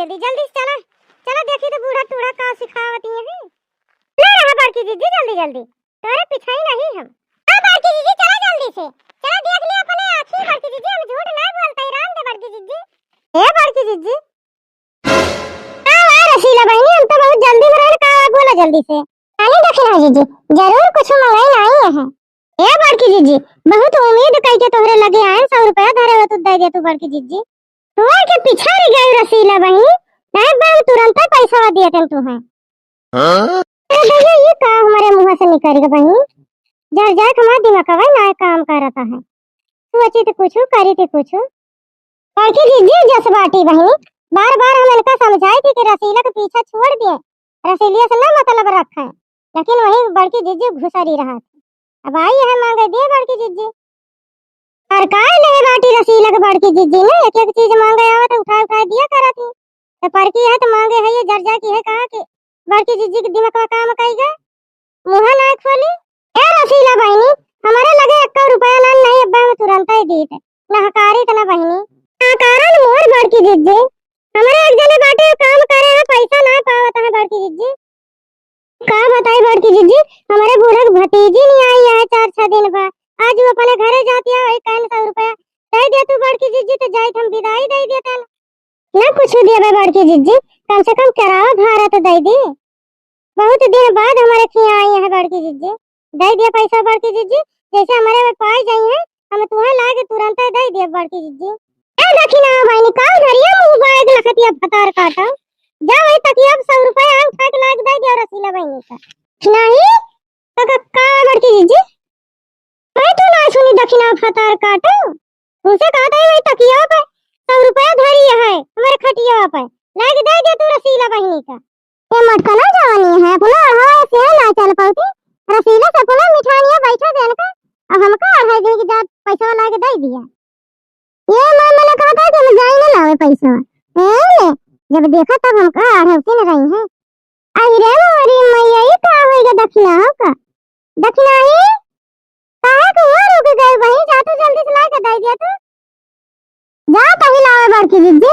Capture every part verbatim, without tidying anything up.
जल्दी, जल्दी से चला, चला देखी तो बूढ़ा टूढ़ा का सिखावत ही है। ले रहा बड़की जिज्जी, जल्दी, जल्दी, तोरे पिछाई नहीं हम। हाँ बड़की जिज्जी, चला जल्दी से, चला देख ले अपने आँखी बड़की जिज्जी, हम झूठ ना बोलते ही, राम दे बड़की जिज्जी। ए बड़की जिज्जी, का बा रसीला बहिनी, हम तो बहुत जल्दी में रहन, का बा, बोला जल्दी से। अरे दखिना जिज्जी, जरूर कुछ मंगाई ना आई है। ए बड़की जिज्जी, बहुत उम्मीद कई के तोहरे लगे आए, सौ रुपया धरे हो तो दे दे तू बड़की जिज्जी। तोहर के पिछारी गई रसीला बहिनी, नहीं बा हम तुरंत पैसा दिए तन तू है। हाँ? अरे भैया, ये का हमारे मुँह से निकल गया बहिनी? जर जाए हमारा दिमाग ना काम करता है। सोची थी कुछ, करी थी कुछ। बड़की जिज्जी जस बाटी बहिनी, बार बार हम इनका समझाई थी कि रसीला के पीछा छोड़ दिए, रसीलिया से ना मतलब रखें, लेकिन वही बड़की जिज्जी घुसरी रहा थी। अब आई है मांगे दिए बड़की जिज्जी। और का ले बाटी रसीला के बड़की जिज्जी ने, एक एक चीज मांगे आवे तो उठा उठा दिया करा थी। तो पर की है तो मांगे है ये जर जा की है कहा कि बड़की जिज्जी के दिमाग में काम कई गए। मुँह ना खोली। ए रसीला बहिनी, हमारे लगे एक्का रुपया ना नहीं, अब्बे हम तुरंत ही दीत। ना हकारी त ना बहिनी। ना कारण मोर बड़की जिज्जी। हमारे एक जने बाटे काम करे हैं, पैसा ना पावत है बड़की जिज्जी। का बताई बड़की जिज्जी, हमारे बूढ़ा के भतीजी नहीं आई है चार छह दिन बा। आज वो अपने घरे जाती है, वही कहन सौ रुपया दे दे तू बड़की जिज्जी, तो जाई हम विदाई दे देते। ना कुछ देबे बड़की जिज्जी, कम से कम किराया भाड़ा तो दे दी। बहुत दिन बाद हमारे खिया आई है बड़की जिज्जी, दे दिया पैसा बड़की जिज्जी, जैसे हमारे में पाई जाई है, हम तुम्हें लाके तुरंत दे दिया बड़की जिज्जी। ए दखिना बहिनी, का धरिया मुँह बाएग लखतिया भतार काटा, जा वही तकिया सौ रुपया उठा के लाके दे दिया रसीला बहिनी का। नहीं, तो का, का बड़की जिज्जी? मैं तो ना सुनी दखिना भतार काटो। उनसे कहा था वही तकिया पे सौ रुपया धरी है हमारे खटिया पे। लाके दे दे तू रसीला बहिनी का। ये मटका ना जवानी है, अपना अढ़ाई से ना चल पाती। रसीला से अपना मिठानिया बैठा देन का, अब हमका अढ़ाई दिन की जात पैसा लाके दे दिया। ये माँ मना कहा था कि हम जाई ना लावे पैसा। ए ले, जब देखा तब हमका अढ़ौती न रही है। आई रे मोरी मैया, ई का होइगा दखिना हो का? दखिना ही? काहे के हुआ रुक गए बहिन? जा तू जल्दी से लाके दे दिया तू। जा तही लावे बड़की जिज्जी।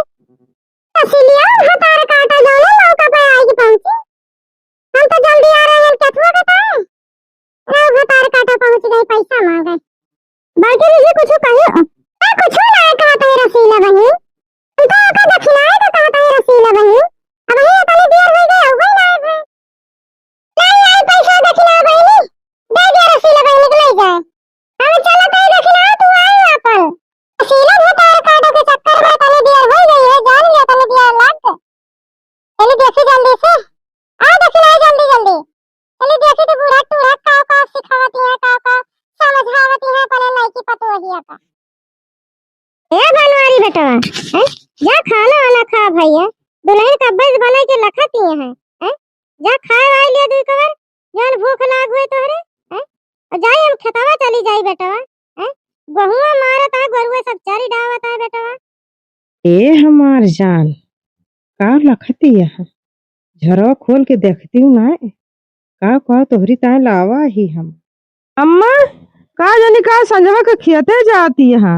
रसीलिया भतार काटा जाने मौका पे आई के पहुंची। हम तो जल्दी आ रहे हैं, केथुआ के ताई। ना भतार काटा पहुंच गए, पैसा मांगे। बड़की जिज्जी कुछ कहियो। ए, कुछ ना कहत है रसीला बहिन। हम तो ओका दखिनाए के कहत है रसीला बहिन। अब ये इतनी देर हो गई, अब ना आए। ले आई पैसा दखिना बहिनी, दे दे रसीला बहिनी के ले जाए। हम चलत है दखिना, तू आई अपन। रसीला भतार काटो के चक्कर में तनी देर हो गई है, जान लिया तनी देर लग गए। चली देखी जल्दी से, आ दखिना जल्दी जल्दी। चली देखी तो बूढ़ा टूढ़ा का का सिखावती है, का का समझावती है अपने लड़की पतोहिया का। ए बनवारी बेटवा, हैं? जा खाना वाना खा भैया, दुल्हन का बेज बना के लखती है, हैं? जा खाए वाए लिया दुई कवर, जौन भूख लाग हुए तोहरे, हैं? और जाई हम खेतवा चली जाई बेटवा, हैं? गहुआ मारत है, गोरुआ सब चरी डावत है बेटवा। ए हमार जान, का लखती है? झरवा खोल के देखती हूँ ना, का का तोहरी ताए लावा ही हम। अम्मा, का जानी का संझवा के खेते जाती है।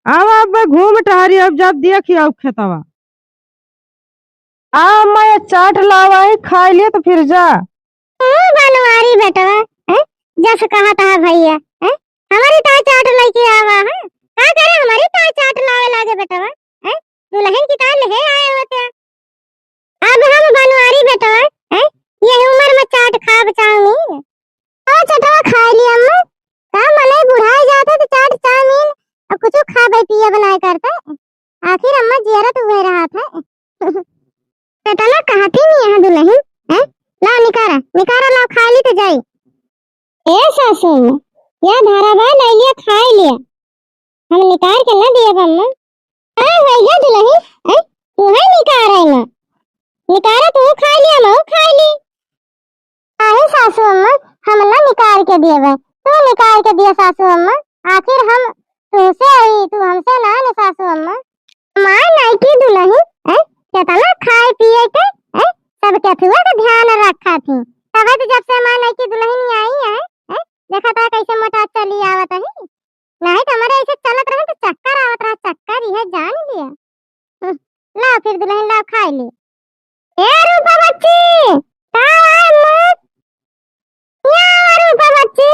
आवा अब घूम टहरी, अब जब देखी आओ खेतवा। आ अम्मा, ये चाट लावा ही, खाई लिया तो फिर जा। तू बनवारी बेटवा, हैं? जस कहा था भैया, हैं? हमारी ताई चाट लेके आवा है। का करे हमारी ताई चाट लावे लागे बेटवा, हैं? दुल्हन की ताई ले आए होते हैं। अब हम बनवारी बेटवा, हैं? यही उम्र में चाट खाब चाउमीन। ओ चटवा खा लिया अम्मा। का मनई बुढ़ाई जात है तो चाट चाउमीन और कुछ खाबे पिए बनाए करते। आखिर अम्मा जियरत उहे रहत है। चटला कहती नहीं है दुल्हन, हैं? ला निकारा, निकारा ला खा ली तो जाई। ए सासू अम्मा, या धारा बा ले लिया खा लिया। हम निकार के ना दिए अम्मा। का भैया दुल्हन, हैं? तू है निकारा ना। निकारा तू खा लिया, मैं खा ली। काहे सासू अम्मा, हम ना निकाल के दिए बे, तू निकाल के दिया सासू अम्मा, आखिर हम तुमसे आई, तू हमसे ना न सासू अम्मा। माँ नइकी दुल्हन, हैं, केतना खाए पिए के, हैं, सब केथुआ के ध्यान रखा थी, तबे तो जब से माँ नइकी दुल्हन आई है, हैं, देखा था कैसे मोटा चली आवत है, नहीं तो हमारे ऐसे चलत रहे तो चक्कर आवत रहा, चक्कर यह जान लिया। हम्म, ला हाँ, फिर दुलहिन लाव खाइ ले। ए रूपा बच्ची, का है अम्मा? या रूपा बच्ची,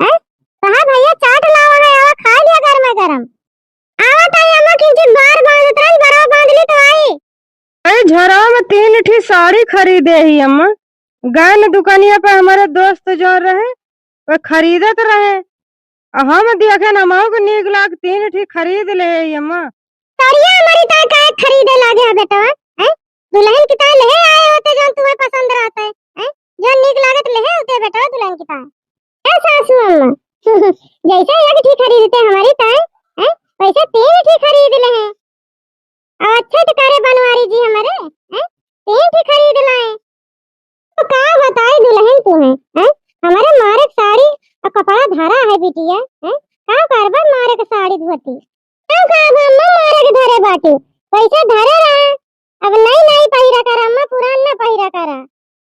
हैं? कहा भइया चाट लावा है, आवा खाइ लिया गरमा गरम। आवा ताई अम्मा, किंचित बार बांधत रहन, बरवा बांध ली तो आई। अरे झरवा में तीन ठी साड़ी खरीदे ही अम्मा, गए न दुकनिया पे हमरे दोस्त जौन रहे, वे खरीदत रहे, अ हम देखेन हमहू के नीक लाग, तीन ठी खरीद लेहे ही अम्मा। साड़िया हमरी ताई काहे खरीदे लागे है बेटवा, हैं? दुलहिन की ताई लेहे आए होते जौन तुहे पसंद रहते, हैं? जौन नीक लागत लेहे होते बेटवा दुलहिन की ताई। ए सासू अम्मा, जैसे एक ठी खरीदते हमरी ताई, हैं? वैसे तीन ठी खरीद लेहे। अउ अच्छे त करे बनवारी जी हमरे, हैं? तीन ठी खरीद लाए। तो का बताई दुलहिन तुहे, हैं? हमरे मारे के साड़ी अउ कपड़ा धरा है बिटिया, हैं? का करबा मारे के साड़ी धोती? का करबा अम्मा मारे के धरे बाटे? पैसा धरे रहा, अब नई नई पहिरा करा अम्मा, पुरान ना पहिरा करा।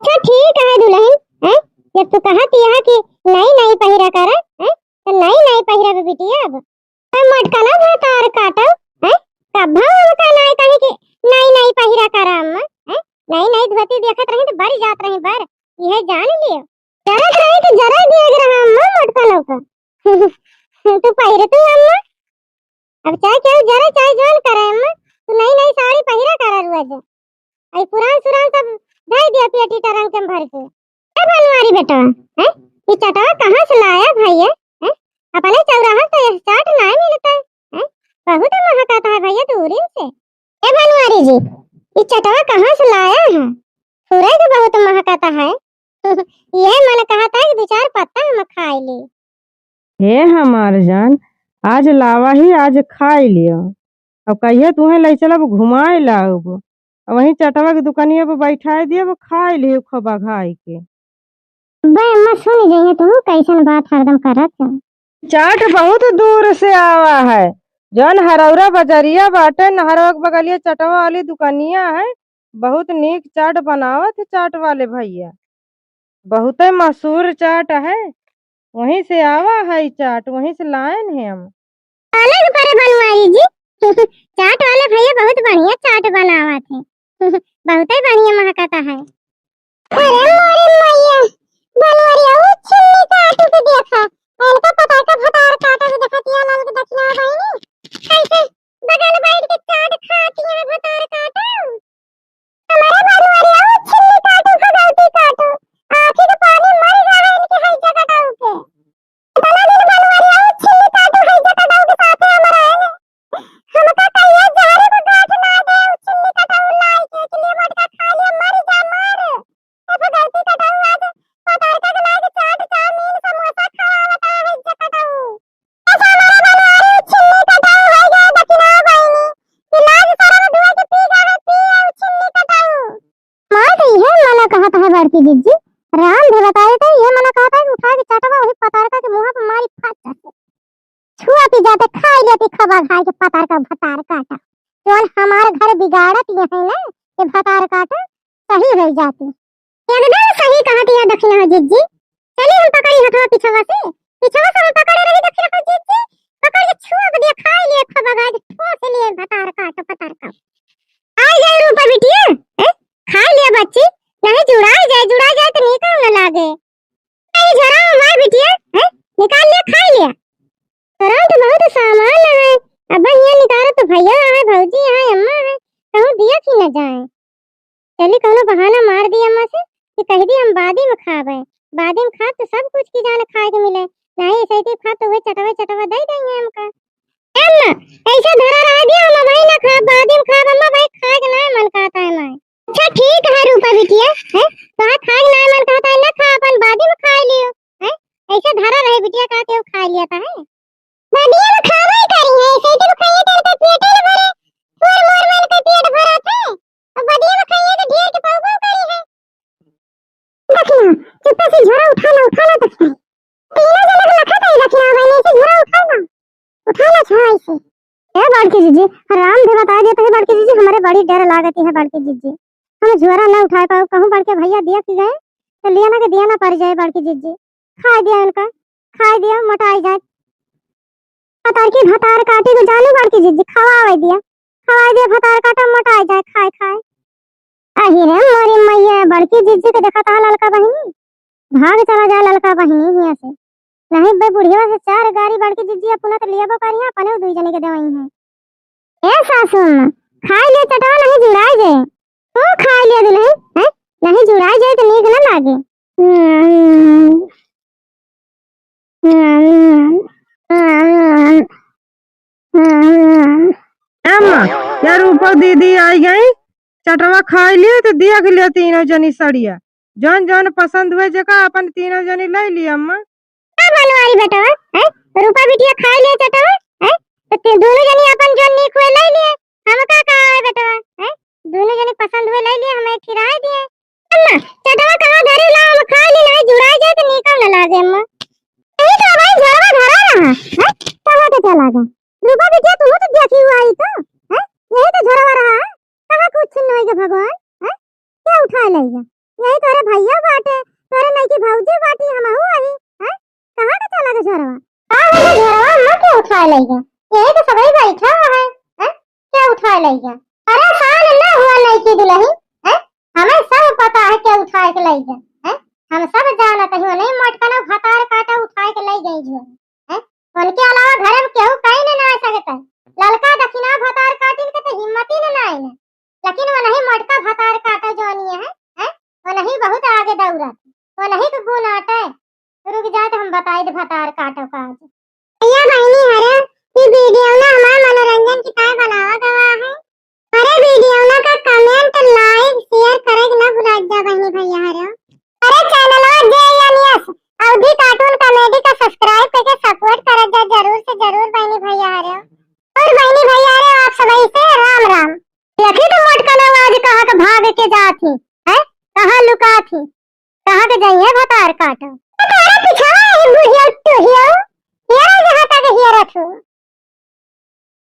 अच्छा ठीक है दुलहिन, हैं? जब तू कहत यह कि नई नई पहिरा करा, हैं? तो नई नई पहिरा बे बिटिया अब। ए मोटकना भतार काटो, हैं? कब्बो हमका नाई कही कि नई नई पहिरा करा अम्मा, हैं? नई नई धोती देखत रही तो बरी जात रही बर, इहे जान लियो। जरत रही कि जरे देख रहा अम्मा मोटकनों का। तू पहिरे तू अम्मा, अब चाहे केहू जरे चाहे जौन करे अम्मा, तू नई नई साड़ी पहिरा करा रोज। अई पुरान सुरान सब धई दिया पेटी टरंक में भर के। ए बनवारी बेटवा, हैं? ई चटवा कहाँ से लाया भइया, हैं? अपने चौराहा से यह चाट नाय मिलत है, हैं? बहुत महकत है भइया दूरी से। ए बनवारी जी, ई चटवा कहाँ से लाया है? फुरे के बहुत महकत है। ये मन कहत है कि दो चार पत्ता हम खाइ ली। हे हमार जान, आज लावा ही, आज खाइ लियो। अब कहिए तुहें लइ चलब, घुमाइ लाउब। अब वहीं चटवा के दुकनिया पर बैठाइ दियब, खाइ लियो खूब अघाइ के। बे अम्मा सुनि जइहे तू, कैसन बात हरदम करत है। चाट बहुत दूर से आवा है, जौन हरौरा बजरिया बाटे, नहरवा के बगलिया चटवा वाली दुकनिया है, बहुत नीक चाट बनावत है चाट वाले भइया। बहुते मशहूर चाट है, वहीं से आवा है चाट, वहीं से लाएन है हम। अलग पर बनवाई जी। चाट वाले भइया बहुत बढ़िया चाट बनावत है। बहुते बढ़िया महकता है। अरे मोरे मैया, बनवरिया उ छिन्नी काटू के देखा, इनका पता का भतार काटू के देखतिया लाल के दक्षिणा बहिनी। कैसे बगल बैठ के चाट खातिया भतार काटू। हमारे बनवरिया उ छिन्नी काटू, भगवती काटू, आँखी के पानी मर जावे इनके हैजा कटाऊ के। इतना दिन बनवरिया उ छिन्नी काटू हैजा कटाऊ के साथे हम रहे। हमका कहिया जहरे को गाँठ ना दे, उ छिन्नी कटाऊ लाई के, कि ले मोटका खा ले, मर जा, मर। ए भगवती कटाऊ आज पतारका के लाग चाट, चाउमीन, समोसा खवावत है हैजा कटाऊ। ऐसा हमारा बनवारी छिन्नी कटाऊ है गया दक्षिणा बहिनी, कि लाज शरम धुआ के पी जावे, पी आऊ छिन्नी कटाऊ। मार तो इहे मना कहत है बड़की जिज्जी, राम भी बताए तो इहे मना कहत है कि उठा के चटवा वही पतारका के मुँह पर मारी फाट जाते। छुआ पी जाते, खाई लेती खबा खाई के पतारका भतार काटा। जौन हमार घर बिगाड़त ये है ना, ये भतार काटा, सही रह जाती। एकदम सही कहत है दक्षिणा जिज्जी। चली हम पकड़ी हथवा पिछवा से, पिछवा से हम पकड़े रही दक्षिणा जिज्जी, पकड़ के छुआ के दिया, खाई लिए खबा खाई के ठोस लिए भतार काटो पतार का। आ जाए रूपा बिटिया, हैं? खाई लिया बच्ची, नहीं जुड़ा जाए, जुड़ा जाए तो नीक न लागे। नहीं झरा हुआ बिटिया, हैं? निकाल लिया, खाई लिया। तुरंत बहुत सामान है, अब ये निकालो तो भैया है, भौजी है, अम्मा है, कहूँ दिया कि न जाए। चली कौनो बहाना मार दी अम्मा से कि कह दी हम बादी में खाबे, बादी में खाब तो सब कुछ की जान खाए के मिले, नहीं ऐसे ही खाब तो वही चटवा चटवा दे देंगे हमका। ए अम्मा, ऐसे धरा रह दिया, हम भाई ना खाब, बादी में खाब अम्मा, भाई खाए के ना मन कहता है माए। अच्छा ठीक है रूपा बिटिया, है तोहार खाए के ना मन कहता है ना खा, अपन बादी में खाए लियो, है ऐसे धरा रहे बिटिया का केहू खाए लिया था है। बदिया में खाबे करी है, ऐसे तो खाइए कर के पेटे न भरे, तोर मोर मन के पेट भरत है, अब बदिया में खाइए तो ढेर के पाऊ पाऊ करी है। दखिना, चुप्पे से झोरा उठा ला, उठा ला दखिना। तीनों जने के लखा था दखिना, भाई ऐसे झोरा उठा ला, उठा ला छोड़ा इसे। ए बड़की जिज्जी, राम भी बता देते हैं बड़की जिज्जी, हमारे बड़ी डर लागती है बड़की जिज्जी, हम झोरा ना उठाए पाओ, कहूँ बड़के भैया दिया कि गए तो लिया ना के दिया ना पड़ जाए बड़की जिज्जी, खाए दिया उनका, खाए दिया मोटाई जाए। पतार की भतार काटे को जानू बड़की जिज्जी, खवावे दिया, खवाई दे भतार काटा, मोटाई जाए खाए खाए। अही रे मोरी मैया, बड़की जिज्जी के देखत हा ललका बहिनी, भाग चला जाए ललका बहिनी हियाँ से। नहीं बे बुढ़िया से चार गारी बड़की जिज्जी अपना तो लियाबो करिया, अपने दुई जने के देवई है। ए सासू अम्मा, खाई ले चटवा, नहीं जुड़ाई जे। तू खाई ले दुलही, हैं? नहीं जुड़ाई जे तो नीक ना लागे। हम्म। हम्म। हम्म। हम्म। अम्मा, यार ऊपर दीदी आई गई, चटवा खाई लिए तो दिया के लिए तीनों जनी सड़िया। जौन जौन पसंद हुए जेका अपन तीनों जनी ले लिए अम्मा। का बनवारी बेटवा, हैं? रूपा बिटिया खाई लिए चटवा, हैं? तो ते-, दोनों जनी अपन जौन नीक हुए ले लिए। हमका का है बेटवा, हैं? दोनों जनी पसंद हुए ले लिए, हमें खिराए दिए। अम्मा, चटवा कहाँ धरे ला, हम खाई ली, नहीं जुड़ाई जाए तो नीक ना लागे अम्मा। यही तो भाई झरवा धरा रहा, हैं? तब तो चला गया। रूपा बिटिया, तुम तो देखी हुआ ही तो, हैं? यही तो झरवा रहा है। कहाँ कुछ छिन्न होइगा भगवान, हैं? क्या उठाए लइगा? यही तोरे भैया बाटे, तोरे नइकी भौजी बाटी, हमहू अही, हैं? कहाँ के चला गए झरवा? का है ये झरवा, हम क्या उठाए लइगा? यही तो सबही बैठा हुआ है, हैं? क्या उठाए लइगा? परेशान ना हुआ नइकी दुलही, हैं? हमें सब पता है क्या उठाए के लइगा, हैं? हम सब जानत ही, नहीं मोटकना भतार काटा उठाए के लइ गई जो, हैं? उनके अलावा घर में केहू कहीं नहीं ना आ सकता है। ललका दखिना भतार काटिन के तो हिम्मत ही नहीं ना आइने। लेकिन वो नहीं मोटका भतार काटा जोनिया है, हैं? वो नहीं बहुत आगे दौड़त, वो नहीं तो गुण आटे। रुक जाए तो हम बताई दे भतार काटो का आज। भैया बहिनी हरे, ई वीडियो ना हमार मनोरंजन की तरह बनावा गवा है। हमारे वीडियो ना का comment, like, share करे के ना भुला जा बहिनी भैया हरे। अरे channel जे एन एस अवधी cartoon comedy का subscribe करके support करत जा जरूर से जरूर बहिनी भैया हरे। और बहिनी भैया हरे आप सभी से राम राम। देखी तो मोटका नवाज कहाँ के भाग के जात ही, हैं? कहाँ लुकात ही? कहाँ के जाइए भतार काटा? अरे पीछा है बुढ़िया टोहिया।